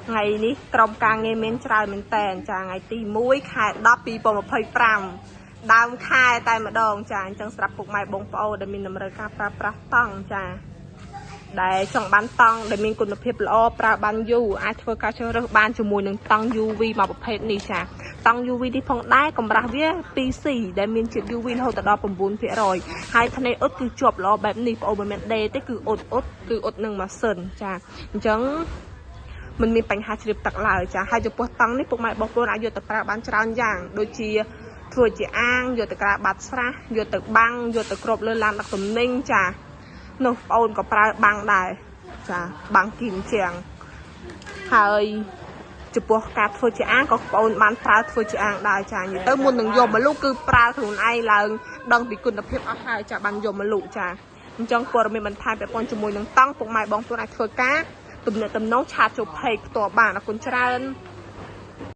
ថ្ងៃនេះក្រុមការងារមានច្រើនមែនតែនចាថ្ងៃទី1ខែ10 2025ដើមខែតែម្ដងចាអញ្ចឹងស្រាប់ពុកម៉ែបងប្អូនដែលមានតម្រូវការប្រើប្រាស់តង់ចាដែលចង់បានតង់ដែលមានគុណភាពល្អប្រើបានយូរអាចធ្វើការជ្រើសរើសបានជាមួយនឹងតង់ UV មួយប្រភេទនេះចាតង់ UV នេះផងដែរកម្រាស់វា 2C ដែលមានជាតិ UV រហូតដល់9%ហើយធ្នេអ៊ុតគឺជាប់ល្អបែបនេះបងអូនមិនមែនដេទេគឺអ៊ុតអ៊ុតគឺអ៊ុតនឹងម៉ាស៊ីនចាអញ្ចឹងមិនមានបញ្ហាជ្រាបទឹកឡើយចាហើយចំពោះតង់នេះពុកម៉ែបងប្អូនអាចយកទៅប្រើបានច្រើនយ៉ាងដូចជាធ្វើជាអាងយកទៅក្រាបាត់ស្រះយកទៅបាំងយកទៅគ្របលើឡានដឹកទំនិញចានោះបងអូនក៏ប្រើបាំងដែរចាបាំងគីមជាងហើយចំពោះការធ្វើជាអាងក៏បងអូនបានប្រើធ្វើជាអាងដែរចានិយាយទៅមុននឹងយកមកលូកគឺប្រើខ្លួនឯងឡើងដឹងពីគុណភាពអស់ហើយចាបានយកមកលូកចាអញ្ចឹងព័ត៌មានបន្ថែមពាក់ព័ន្ធជាមួយនឹងតង់ពុកម៉ែបងប្អូនអាចធ្វើការទំនាក់ទំនង chat ចូល page ផ្ទាល់បានអរគុណច្រើន។